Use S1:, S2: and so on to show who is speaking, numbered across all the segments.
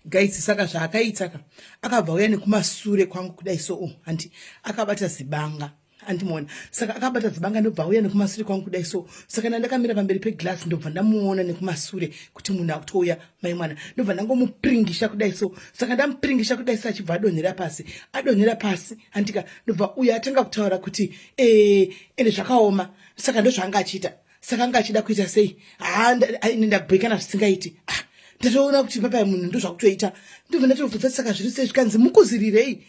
S1: Guys, saka zvaakaita ka, akabva uya nekumasure kwangu kudai so, oh, handi akabata zibanga, andimuona. Saka akabata zibanga, ndobva auya nekumasure kwangu kudai so. Saka nandakamira pamberi peglass, ndobva ndamuona nekumasure kuti munhu akutouya, mai mwana. Ndobva ndangomupiringisha kudai so. Saka ndamupiringisha kudai so, achibva adonhera pasi. Adonhera pasi, handika, ndobva uyo atanga kutaura kuti ende zvakaoma. Saka ndozvaanga achiita. Saka anga achida kuita sei? Haa, ndabhekana zvisingaiti. Ah, ndatoona kuti papa munhu ndozvakutoita. Ndobva ndatobvunza, saka zviri sei? Zvikanzi, mukuzirirei?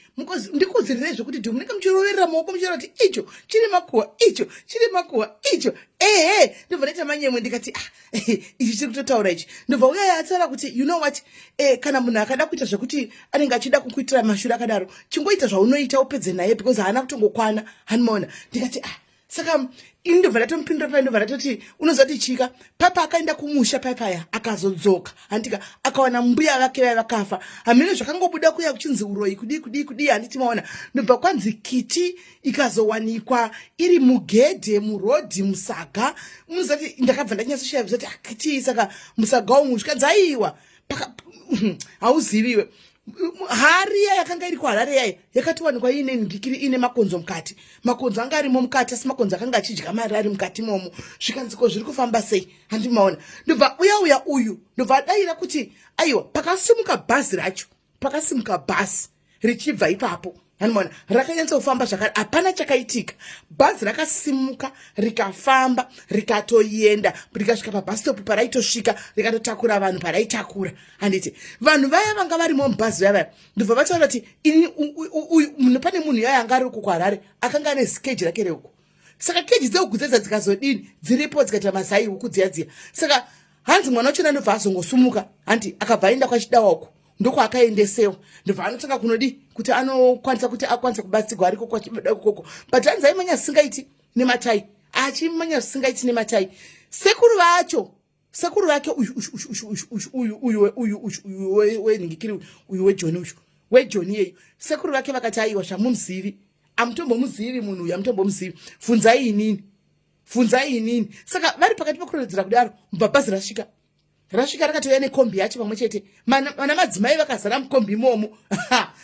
S1: Ndikuzirirei zvekuti dhi munenge muchiroverera maoko, muchiona kuti icho chiri makuhwa, icho chiri makuhwa, icho ehe. Ndobva ndaita manyemwe, ndikati, ah, ichi chiri kutotaura ichi. Ndobva uya ataura kuti, you know what, kana munhu akada kuita zvekuti anenge achida kukuitira mashure akadaro, chingoita zvaunoita upedze naye, because haana kutongokwana, hanimaona. Ndikati, ah. Saka ini ndobva ndatomupindura pai, ndobva ndatoti, unoziva kuti chika papa akaenda kumusha paipaya, akazodzoka, handika, akawana mbuya vake vaya vakafa. Hamene zvakangobuda kuya kuchinzi uroyi, kudii kudii kudii, handiti maona. Ndobva kwanzi kiti ikazowanikwa iri mugedhe murodhi musaga. Unoziva kuti ndakabva ndanyatsoshaya kuti, ah, kiti saka musaga umu? Zvikanzi, aiwa, hauziviwe, hari iya yakanga iri kuHarare yai yakatowanikwa iine ndikiri, iine makonzo mukati. Makonzo anga arimo mukati, asi makonzo akanga achidya mari ari mukati momo. Zvikanziko, zviri kufamba sei? Handimaona. Ndobva uya uya uyu ndobva adayira kuti, aiwa, pakasimuka bhazi racho, pakasimuka bhazi richibva ipapo, handimaona, rakanyatsofamba zvakare, hapana chakaitika. Bhazi rakasimuka, rikafamba, rikatoenda, rikasvika pabhastop paraitosvika, rikatotakura vanhu paraitakura, handiti. Vanhu vaya vanga varimo mubhazi vaya vaya ndobva vataura kuti ini uyu pane munhu yaya anga ari uku kuHarare, akanga ane zikeji rake reuku. Saka keji dzeuku dzedza dzikazodini, dziripo, dzikaita mazai huku dziya dziya. Saka hanzi mwana wachona ndobva azongosumuka, handi, akabva aenda kwachidawa uku, ndokwaakaendesewa. Ndobva anotanga kunodi kuti anokwanisa kuti akwanise kubatsigwa ariko kwachida ukoko. But hanzi aimanya zvisingaiti nematai, achimanya zvisingaiti nematai. Sekuru vacho, sekuru vake uyu uyu uyu uyu uyu uyu wenhingikiri uyu wejoni, uyu wejoni yeyu, sekuru vake vakati, aiwa, zvamuzivi, amutombomuzivi munhu uyu, amutombomuzivi, bvunzai inini, bvunzai inini. Saka vari pakati pekurondedzera kudaro, mubva bhazi rasvika. Rasvika, rakatouya nekombi yacho pamwe chete. Vana madzimai vakazara mukombi imomo,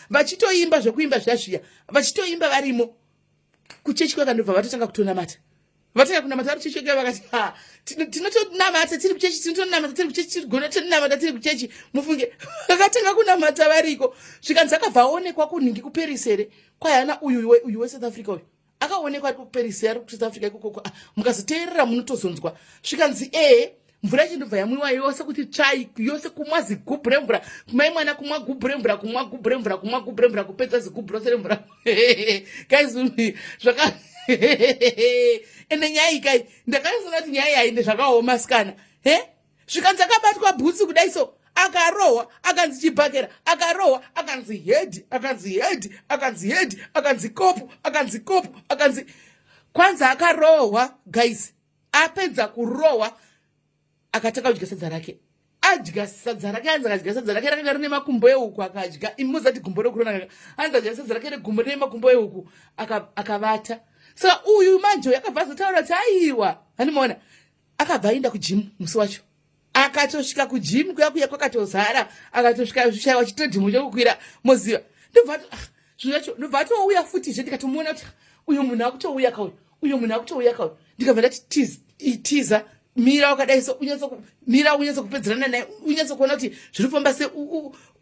S1: vachitoimba zvekuimba zviya zviya, vachitoimba varimo kuchechi kwakandobva vatotanga kutonamata. Vatanga kunamata vari kuchechi. Vakati, ha, tinotonamata tiri kuchechi, tinotonamata tiri kuchechi, tirigona tonamata tiri kuchechi. Mufunge, vakatanga kunamata variko. Zvikanzi akabva aonekwa kunhingi kuParis here kwayana uyu uyu weSouth Africa uyu, akaonekwa ari kuParis, ari kuSouth Africa ikokoko. Ah, mukazoteerera munotozonzwa. Zvikanzi ee, mvura yacho ndobva yamwiwa yose kuti tsvai yose, kumwa zigubhu remvura, mai mwana, kumwa gubhu remvura, kumwa gubhu remvura, kumwa gubhu remvura, kupedza zigubhu rose remvura. Guys, zvaka ende nyaya iyi kai, ndakazoona kuti nyaya yainde zvakaoma sikana he. Zvikanzi akabatwa bhutsu kudai so, akarohwa, akanzi chibhakera, akarohwa, akanzi head, akanzi head, akanzi head, akanzi kopu, akanzi kopu, akanzi kwanza akarohwa. Guys, apedza kurohwa, akatanga kudya sadza rake. Adya sadza rake, anzi akadya sadza rake rakanga rine makumbo ehuku. Akadya, imuzati gumbo rekurona, anzi adya sadza rake regumbo rine makumbo ehuku, akavata. Saka uyu manje uyu akabva azotaura kuti, aiwa, handimaona, akabva aenda kugym musi wacho. Akatosvika kugym kuya kuya kwakatozara, akatosvika zvishayiwa chitodhimo chokukwira, moziva. Ndobva ah, zvinhu zvacho, ndobva atouya futizve. Ndikatomuona kuti, ah, uyu munhu akutouya kauyu, uyu munhu akutouya kauyu. Ndikabva ndati, tiza, mira wakadai so, mira unyatso kupedzerana naye, unyatso kuona kuti zviri kufamba se,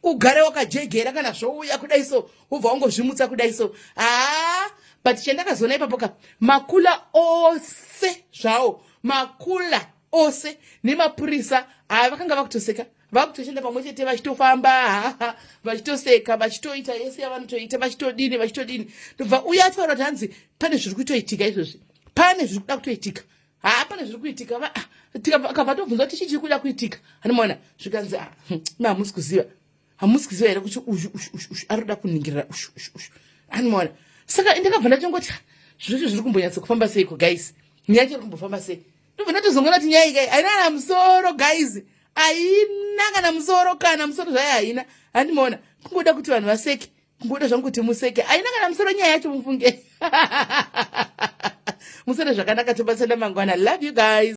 S1: ugare wakajegera. Kana zvouya kudai so, wobva wangozvimutsa kudai so. Haa, but chandakazoona ipapo ka, makula ose zvawo, makula ose nemapurisa haa, vakanga vakutoseka, vakutoshanda pamwe chete, vachitofamba, vachitoseka, vachitoita yese yavanotoita, vachitodini, vachitodini. Ndobva uya ataura kuti hanzi pane zviri kutoitika izvozvi, pane zviri kuda kutoitika. Haa, pane zviri kuitika. Akabva tobvunza kuti chii chiri kuda kuitika? Hanimona. Zvikanzi, ah, ma hamusi kuziva, hamusi kuziva here kuti uyu uyu uyu uyu ari kuda kuningirira ushu ushu ushu? Hanimona. Saka ndakabva ndatongoti, zviro zviri kumbonyatsa kufamba seiko, guys? Nyaya yacho iri kumbofamba sei? Ndobva ndatozongoona kuti nyaya ikai haina kana musoro, guys, haina kana musoro, kana musoro zvayo haina. Handimaona, kungoda kuti vanhu vaseke, kungoda zvangu kuti museke. Haina kana musoro nyaya yacho, mufunge. Musoro zvakanaka, tobatsana mangwana. Love you guys.